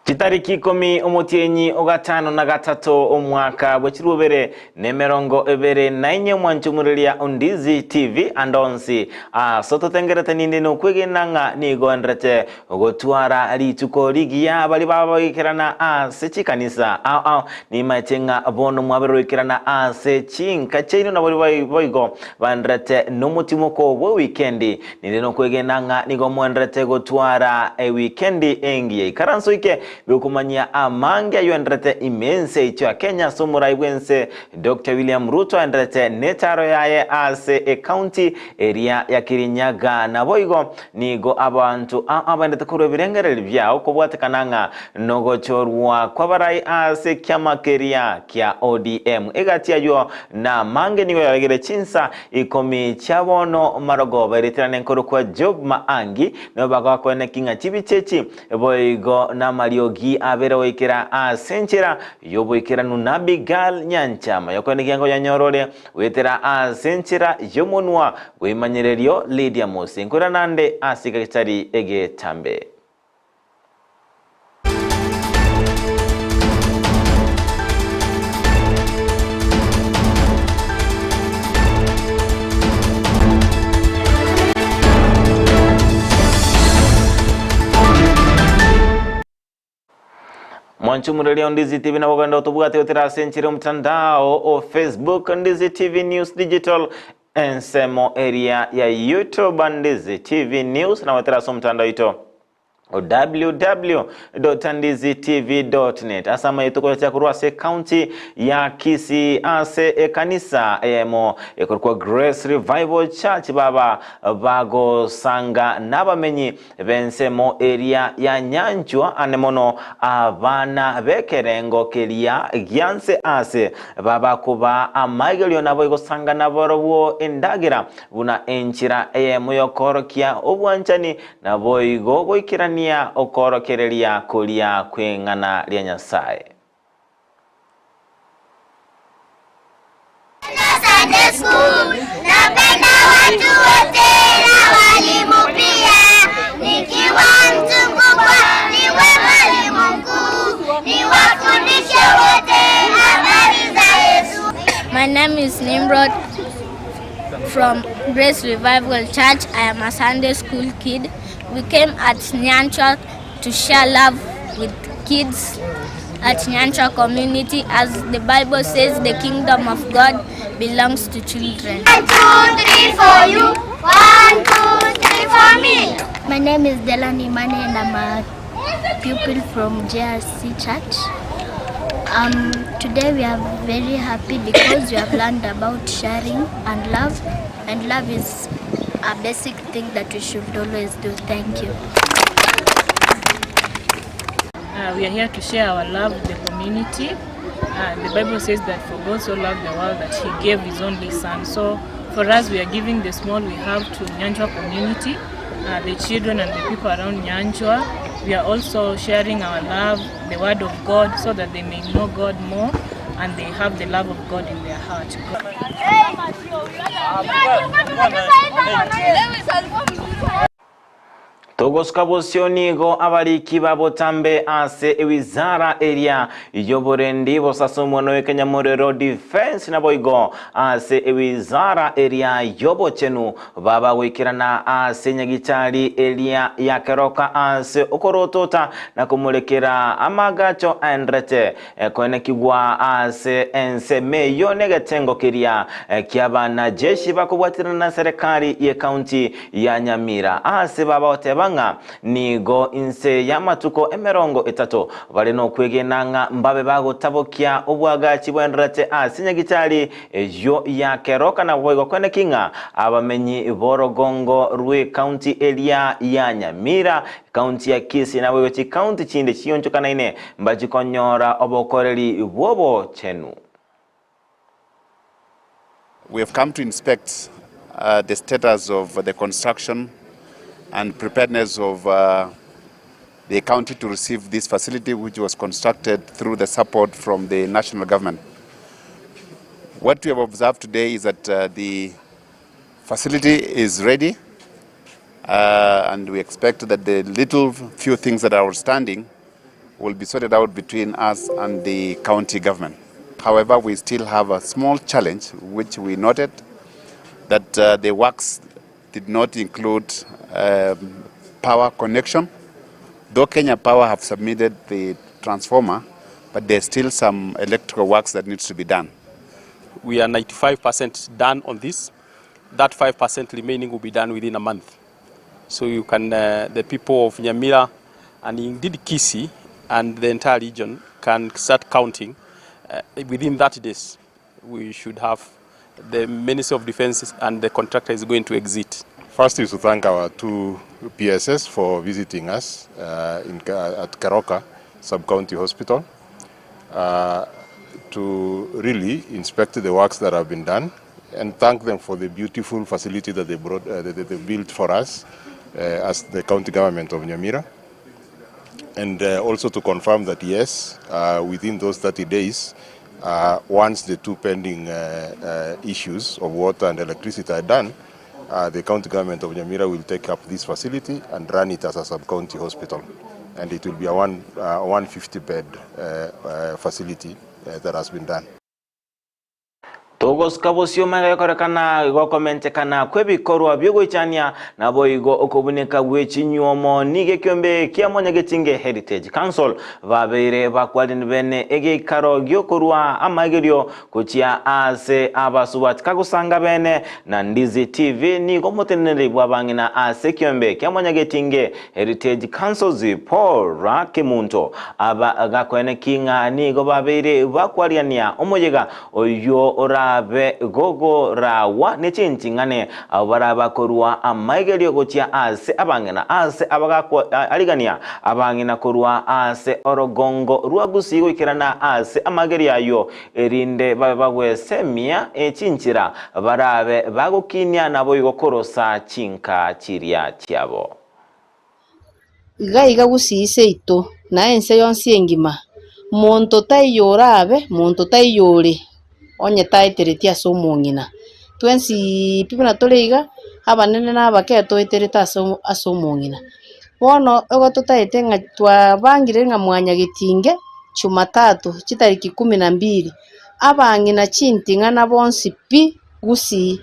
Chitariki ikomi omotienyi o gatano na gatato omwaka bwe chirwobere na emerongo ebere na inye omwanchumureria o Ndizi TV ande onsi ase ototengerete ninde nokwegena ng'a nigo enderete gotwara rituko rigiya baria bagoikerana ase chikanisa ao ao nimaete ng'a bono mwaberwe goikerana ase chinka chiaino nabo boigo baenderete nomotimoko bwe wikendi Ninde nokwegena ng'a nigo mwenderete gotwara ewikendi engiya. Ikaranso ike biokomanyia amange ayio enderete ime ense yaito ya Kenya ase omorai bw'ense Doctor William Ruto aenderete netaro yaye ase ecounty eria ya Kirinyaga. Naboigo nigo abanto aa baendete korwa ebirengererio biao kobwatekana ng'a nogochorwa kw'abarai ase ekiama keria kia ODM. Egati ayio namange nigo yaregire chinsa Ikomi chia bono marogoba eritirane nkorokwa Job Maangi, nigo bagoakweneki ng'a chibicha echi boigo namariogi abere goikera ase enchera y'oboikeranu na Abigail Nyanchama yokwenekia ngoyanyora ore goetera ase enchera y'omonwa bw'emanyererio Lydia Musi nkoirana ande ase egetari egetambe. Mwanche omoreria o Ndizi TV nabo ogende otobwate gotera ase enchera omotandao o Facebook Ndizi TV News Digital ensemo eria ya YouTube Ndizi TV News nabo gotera ase omotandao oito o www.ndizitv.net ase amayeto koyacha korwa ase ekaunti ya Kisii ase ekanisa eyemo ekorokwa Grace Revival Church baba bagosanga nabamenyi b'ensemo eria ya nyanchwa ane mono abana b'ekerengo keria gianse ase babakoba amaigerio nabo igosanga nabarobwo endagera buna enchera eyemo y'okoorokia obwanchani naboigo goikerania okoorokereria koria kw'eng'ana ria Nyasae. Sunday school, napenda watu wote na walimu pia. Nikiwa mtu mkubwa niwe mwalimu mkuu, niwafundishe wote habari za Yesu. My name is Nimrod from Grace Revival Church. I am a Sunday school kid. We came at Nyanchwa to share love with kids at Nyanchwa community. As the Bible says, the kingdom of God belongs to children. 1, 2, 3 for you. 1, 2, 3 for me. My name is Delani Mane and I'm a pupil from JRC Church. Today we are very happy because we have learned about sharing and love, and love is a basic thing that we should always do. Thank you. We are here to share our love with the community. The Bible says that for God so loved the world that he gave his only son. So for us, we are giving the small we have to Nyanchwa community, the children and the people around Nyanchwa. We are also sharing our love, the word of God, so that they may know God more and they have the love of God in their heart. Togosuka bosio nigo abariki ba botambe ase ewizara eria y'oborendi bosase omwana w'ekenyamorero defense naboigo ase ewizara eria y'obochenu baba goikerana ase nyagitari eria ya Keroka ase okorotota na komorekera amagacho aenderete koenekigwa ase ensemo eyo negetengo keria ki'abanajeshi bakobwaterana na serikali y'ekaunti ya Nyamira ase babagoteba ng'a nigo inse y'amatuko emerongo etato bare nokwegena ng'a mbabe bagotabokia obwagachi bwaenderete ase nyagitari eyio ya Keroka naboigo kweneki ng'a abamenyi b'orogongo rw'ekaunti eria ya Nyamira ekaunti ya Kisii naboigo chikaunti chinde chionchokanaine mbachikonyora obokoreri bw'obochenu. We have come to inspect the status of the construction and preparedness of the county to receive this facility, which was constructed through the support from the national government. What we have observed today is that the facility is ready, and we expect that the little few things that are outstanding will be sorted out between us and the county government. However, we still have a small challenge which we noted that uh, the works did not include um, power connection. Though Kenya Power have submitted the transformer, but there's still some electrical works that needs to be done. We are 95% done on this. That 5% remaining will be done within a month. So you can, uh, the people of Nyamira and indeed Kisii and the entire region can start counting. Uh, within 30 days, we should have the Ministry of Defense and the contractor is going to exit. First is to thank our two PSS for visiting us uh, in, at Keroka Sub-County Hospital uh, to really inspect the works that have been done and thank them for the beautiful facility that they, brought, uh, that they built for us uh, as the county government of Nyamira. And uh, also to confirm that yes, uh, within those 30 days, uh, once the two pending uh, uh, issues of water and electricity are done, uh, the county government of Nyamira will take up this facility and run it as a sub-county hospital. And it will be a one, uh, 150 bed uh, uh, facility uh, that has been done. Togosuka bosio magekorekana gokomentekana kwebikorwa biogoichania nabo igo okobuneka gwechinyuomo nige kiombe kia Mwanyagetinge Heritage Council babeire bakwarani bene egeikaro giokorwa amagerio gochia ase abasubati kagosanga bene na Ndizi TV nigo omoteneneri bwa abang'ina ase ekiombe kia Mwanyagetinge Heritage Council Paul Rakimunto aba gakoene ng'a nigo babeire bakwariania omoyega oyo orabe gogorawa nechinting'ane abo barabakorwa amaigerio gochia ase abang'ina ase abagaarigania abang'ina korwa ase orogongo rwa Gusii goikerana ase amagerio ayo erinde babe bagwesemia echinchira barabe bagokinia nabo igo korosa chinka chiria chiabo. Iga iga Gusii seito na ense yonsi engima monto taiyo orabe monto taiyo ore onye taetereti ase omong'ina twensi pi buna tore iga abanene na abake toeterete ase ase omong'ina bono igo totaete ng'a twabangire ng'a Mwanyagetinge Jumatatu chitariki kumi na mbili abang'ina chinting'ana bonsi pi Gusii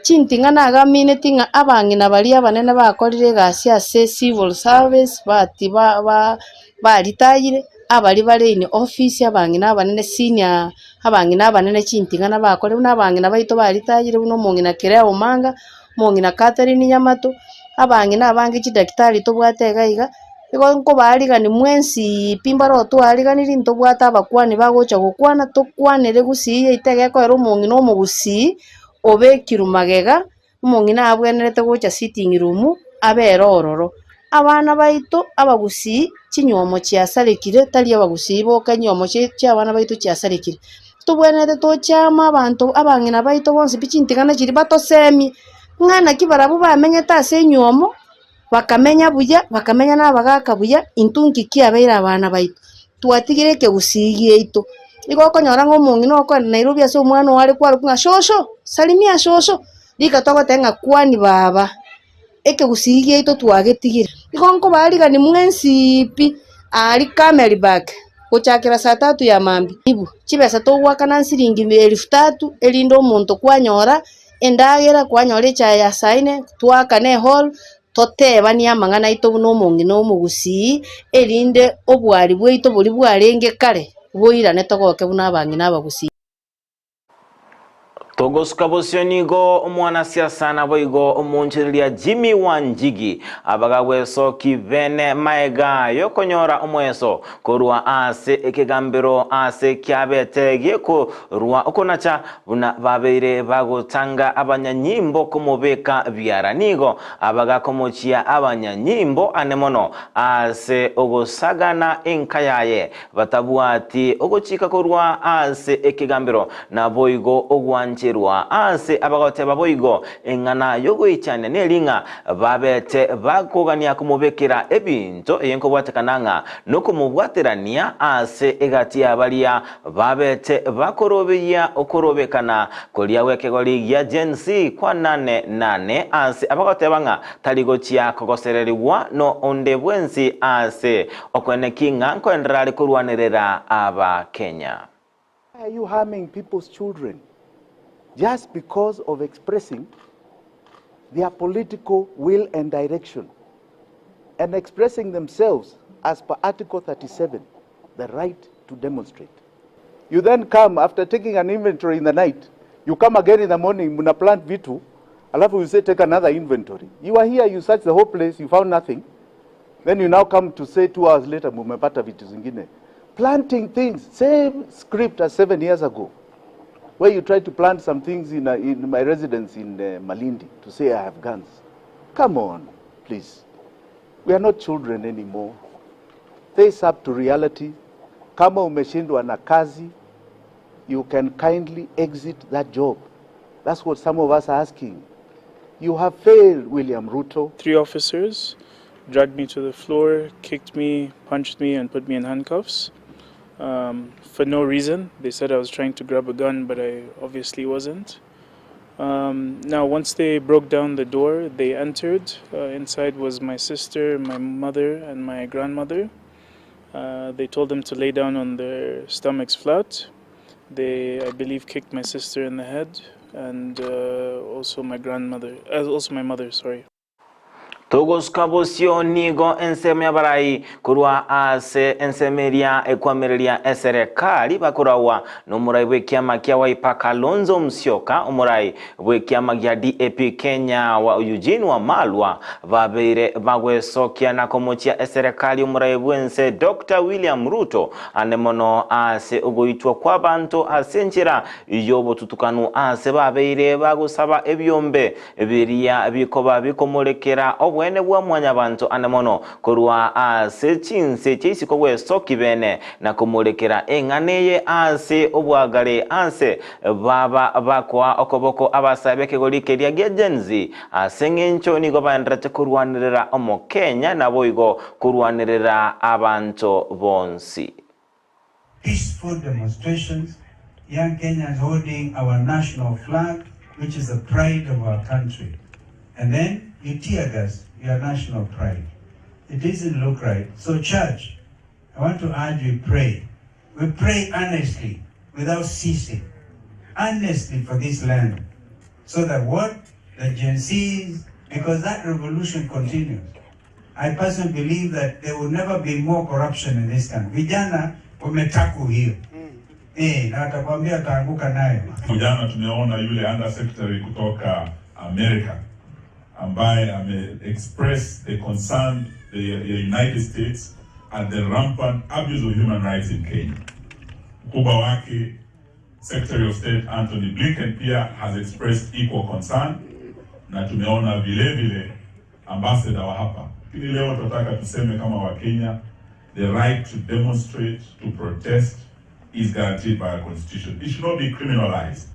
chinting'ana iga amineti ng'a abang'ina baria abanene bakorire egasi ase civil service bati ba ba baritayire abari bare in office abang'ina abanene senior abang'ina abanene chinting'ana bakore buna abang'ina baito baritayire buna omong'ina Clare Omanga, omong'ina Catherine Nyamato, abang'ina abange chidaktari tobwate iga iga, igo nkobaarigani mwensi pi mbaro twariganiri ntobwate abakwani bagocha gokwana tokwanere Gusii yaito egekoera omong'ina omogusii obekirwe magega, omong'ina abwenerete gocha sitting room abere ororo. Abana baito abagusii chinywomo chiasarekire tari abagusii boka enywomo chia abana baito chiasarekire. Tobwenerete tochama abanto abang'ina baito bonsi pi chinting'ana chiria batosemie ng'a naki barabwo bamenyete ase enywomo bakamenya buya bakamenya na abagaka buya intwe nki kiabeire abana baito. Twatigire ekegusii giaito igo okonyora ng'a omong'ina okoenda Nairobi ase omwana ogo are kwarokwa ng'a shosho salimia shosho rika togoteba ng'a kwani baba ekegusii giaito twagetigire. Igo nkobaarigani mwensi pi aria Camelback gochakera saa tatu ya mambia ibu chibesa togwakana siringi elfu tatu erinde omonto kwanyora endagera kwanyora echae ya saa nne twakane ehall totebanie amang'ana aito buna omong'ina omogusii erinde obwari bwaito boria bwarenge kare boirane togoke buna abang'ina abagusii. Togosuka bosio nigo omwanasiasa nabo igo omonchereria Jimmy Wanjigi abagagwesoki bene maega yokonyora omweso korwa ase ekegambero ase kiabete gekorwa okonacha buna babeire bagotanga abanyanyimbo komobeka biara nigo abagakomochia abanyanyimbo ane mono ase ogosagana enka yaye batabwati ogochika korwa ase ekegambero nabo igo ogwanche. gwancherwa ase abagoteba boigo eng'ana y'ogoichania neri ng'a babete bakogania komobekera ebinto eye nkobwatekana ng'a nokomobwaterania ase egati ya baria babete bakorobeyia okorobekana koria gw'ekegori gia Gen Z kwa nane nane ase abagoteba ng'a tari gochia kogosererigwa no onde bwensi ase okoeneki ng'a nkoenderera are korwanerera Abakenya. Why are you harming people's children just because of expressing their political will and direction and expressing themselves as per Article 37, the right to demonstrate? You then come after taking an inventory in the night, you come again in the morning, muna plant vitu, alafu you say take another inventory. You are here, you search the whole place, you found nothing. Then you now come to say 2 hours later, mumepata vitu zingine. Planting things, same script as 7 years ago, where you tried to plant some things in my residence in Malindi to say I have guns. Come on, please. We are not children anymore. Face up to reality. Kama umeshindwa na kazi, you can kindly exit that job. That's what some of us are asking. You have failed, William Ruto. Three officers dragged me to the floor, kicked me, punched me, and put me in handcuffs for no reason. They said I was trying to grab a gun, but I obviously wasn't. Now, once they broke down the door, they entered. Inside was my sister, my mother, and my grandmother. They told them to lay down on their stomachs flat. They, I believe, kicked my sister in the head and also my grandmother, also my mother, sorry. Togosuka bosio nigo ensemo y'abarai korwa ase ensemo eria ekwamereria eserekari bakorawa n'omorai bw'ekiama kia Wiper Kalonzo Musyoka, omorai bw'ekiama gia DAP Kenya wa Eugene Wamalwa babeire bagwesokia na komochia eserekari omorai bwense Dr. William Ruto ane mono ase ogoitwa kwa abanto ase enchera y'obotutukanu ase babeire bagosaba ebyombe biria bikoba bikomorekera obwene bwa mwanyabanto ane mono korwa ase chinse chiaisiko bwesoki bene na komorekera eng'ana eye ase obwagare ase baba bakoa okoboko abasae b'ekegori keria gia Gen Z ase eng'encho nigo baenderete korwanerera omokenya nabo igo korwanerera abanto bonsi. Peaceful demonstrations, young Kenyans holding our national flag, which is the pride of our country. And then you tear gas your national pride. It doesn't look right. So, church, I want to urge you pray. We pray earnestly, without ceasing, earnestly for this land, so that what the Gen Zs, because that revolution continues. I personally believe that there will never be more corruption in this country. Vijana wametaku hiyo na watakwambia wataanguka nayo. Jana tumeona yule under secretary kutoka America ambaye ame express the concern the United States at the rampant abuse of human rights in Kenya. Mkubwa wake Secretary of State Anthony Blinken pia has expressed equal concern, na tumeona vile vile ambassador wa hapa. Lakini leo tunataka tuseme kama Wakenya, the right to demonstrate, to protest is guaranteed by our constitution. It should not be criminalized.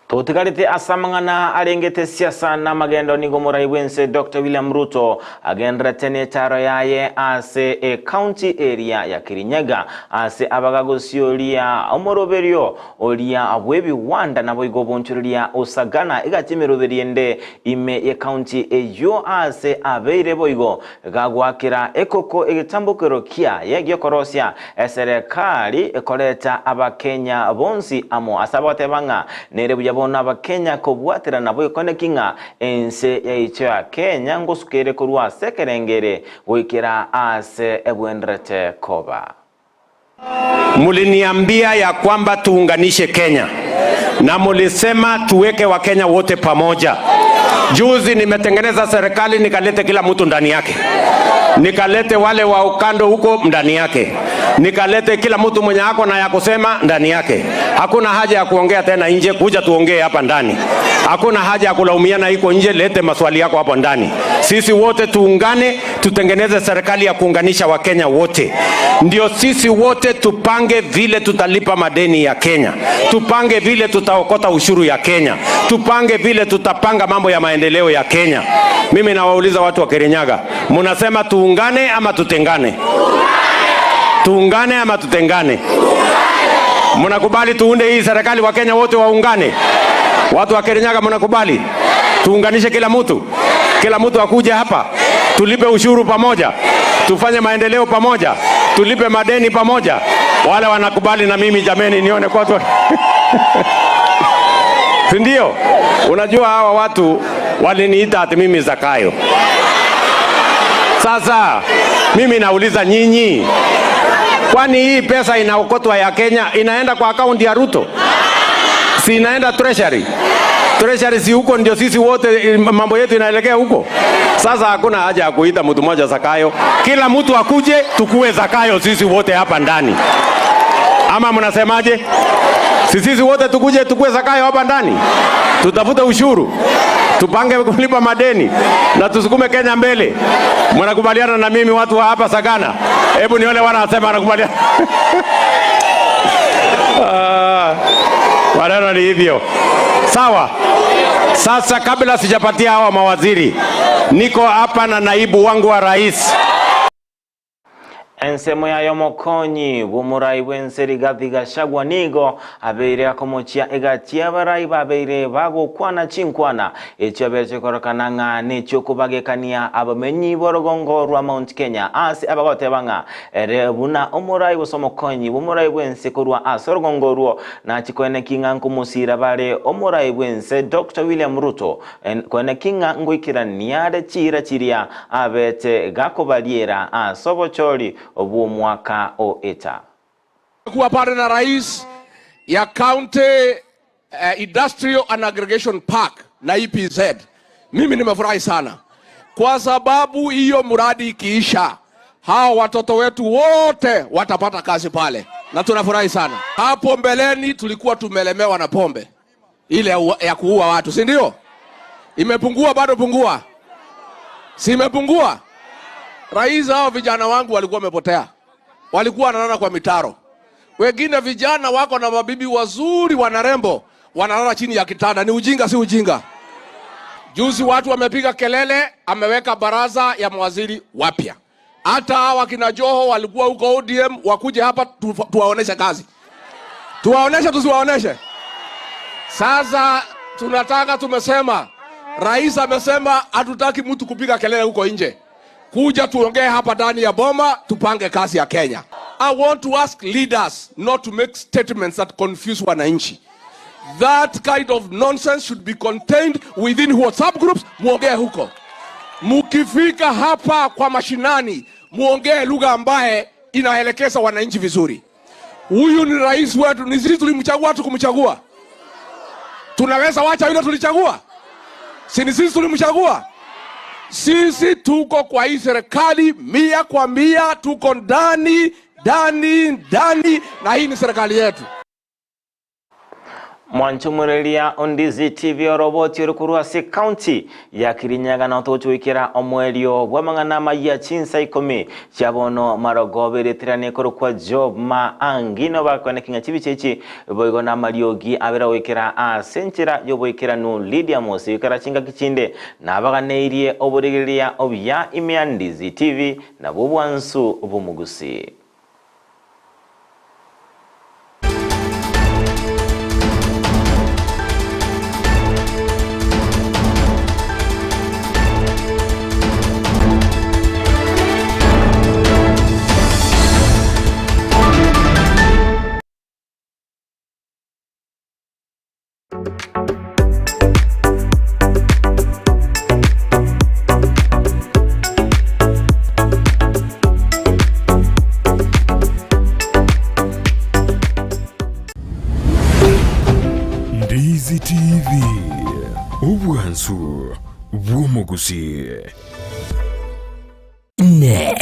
Tutigarite asamang'ana arengete siasa na magendo nigo morai bwense Dr. William Ruto agenderete netaro yaye ase e county area ya Kirinyaga ase abagagosioria omoroberio oria bw'ebiwanda nabo igo bonchoreria osagana egati emeroberio ende ime ye county eyo ase abeire boigo gagwakera ekoko egetambokero kiaye giokorosia eserekari ekoreta abakenya bonsi amo ase abateba ng'a nere buya bono abakenya kobwaterana boikoneki ng'a ense yaicho ya Kenya ngosukere korwa ase ekerengere goikera ase ebwenderete koba. Muliniambia ya kwamba tuunganishe Kenya na mulisema tuweke Wakenya wote pamoja. Juzi nimetengeneza serikali nikalete kila mtu ndani yake, nikalete wale wa ukando huko ndani yake, nikalete kila mtu mwenye ako na ya kusema ndani yake. Hakuna haja ya kuongea tena nje, kuja tuongee hapa ndani. Hakuna haja ya kulaumiana iko nje, lete maswali yako hapo ndani. Sisi wote tuungane, tutengeneze serikali ya kuunganisha Wakenya wote, ndio sisi wote tupange vile tutalipa madeni ya Kenya, tupange vile tutaokota ushuru ya Kenya, tupange vile tutapanga mambo ya maendeleo ya Kenya. Mimi nawauliza watu wa Kirinyaga, munasema tuungane ama tutengane? Tuungane ama tutengane? Mnakubali tuunde hii serikali, Wakenya wote waungane? Watu wa Kirinyaga mnakubali tuunganishe kila mtu, kila mtu akuje hapa, tulipe ushuru pamoja, tufanye maendeleo pamoja, tulipe madeni pamoja. Wale wanakubali na mimi jameni, nione kwa watu si ndio? Unajua hawa watu waliniita ati mimi Zakayo. Sasa mimi nauliza nyinyi, kwani hii pesa inaokotwa ya Kenya inaenda kwa akaunti ya Ruto? Si inaenda treasury? Treasury si huko ndio sisi wote mambo yetu inaelekea huko. Sasa hakuna haja ya kuita mtu mmoja Zakayo, kila mtu akuje tukue Zakayo sisi wote hapa ndani, ama mnasemaje? Si sisi wote tukuje tukue Zakayo hapa ndani, tutafute ushuru, tupange kulipa madeni na tusukume Kenya mbele. Mnakubaliana na mimi watu wa hapa Sagana? Hebu nione wanasema wanakubaliana. Ah, maneno ni hivyo. Sawa. Sasa kabla sijapatia hawa mawaziri, niko hapa na naibu wangu wa rais. Ensemo yayo mokonyi bw'omorai bw'ense Rigathi Gachagua nigo abeire akomochia egati abarai babeire bagokwana chinkwana echio abeche korokana ng'a nechio kobagekania abamenyi b'orogongo rwa Mount Kenya ase abagoteba ng'a ere buna omorai gose omokonyi bw'omorai bw'ense korwa ase orogongo orwo nachikoeneki ng'a nkomosira bare omorai bw'ense Dr. William Ruto koeneki ng'a ngoikerania are chira chiria abete gakobariera ase obochori obw'omwaka o eta. Kuwa pale na rais ya County Industrial and Aggregation Park na EPZ. Mimi nimefurahi sana kwa sababu hiyo mradi ikiisha, hao watoto wetu wote watapata kazi pale, na tunafurahi sana. Hapo mbeleni tulikuwa tumelemewa na pombe ile ya kuua watu, si ndio? Imepungua bado pungua? Si imepungua? Rais, hao vijana wangu walikuwa wamepotea, walikuwa wanalala kwa mitaro. Wengine vijana wako na mabibi wazuri wanarembo, wanalala chini ya kitanda. Ni ujinga, si ujinga? Juzi watu wamepiga kelele, ameweka baraza ya mawaziri wapya. Hata hawa kina Joho walikuwa huko ODM, wakuje hapa tuwaoneshe kazi, tuwaoneshe, tusiwaoneshe? Sasa tunataka, tumesema, rais amesema hatutaki mtu kupiga kelele huko nje, kuja tuongee hapa ndani ya boma, tupange kazi ya Kenya. I want to ask leaders not to make statements that confuse wananchi. That kind of nonsense should be contained within WhatsApp groups. Muongee huko. Mukifika hapa kwa mashinani, muongee lugha ambaye inaelekeza wananchi vizuri. Huyu ni rais wetu, ni sisi tulimchagua, tukumchagua. Tunaweza wacha yule tulichagua? Si ni sisi tulimchagua? Sisi tuko kwa hii serikali 100 kwa 100, tuko ndani, ndani, ndani, na hii ni serikali yetu. Mwanchumureria Ondizi TV oroboti ori ase county ya Kirinyaga na otogochwikera omwerio bw'amang'ana maya chinsa 10 chiabono marogobereterane korokwa Job Maangino bakoneking'a chibichechi boigo na mariogi abera goikera ase enchera yoboikeranu Lydia Mosi wikara chingaki chinde nabaganeirie oborigereria obuya ime ya Ndizi TV nabwo bwansu bumugusi. Ndizi TV, obwansu bw'omugusi. Ne,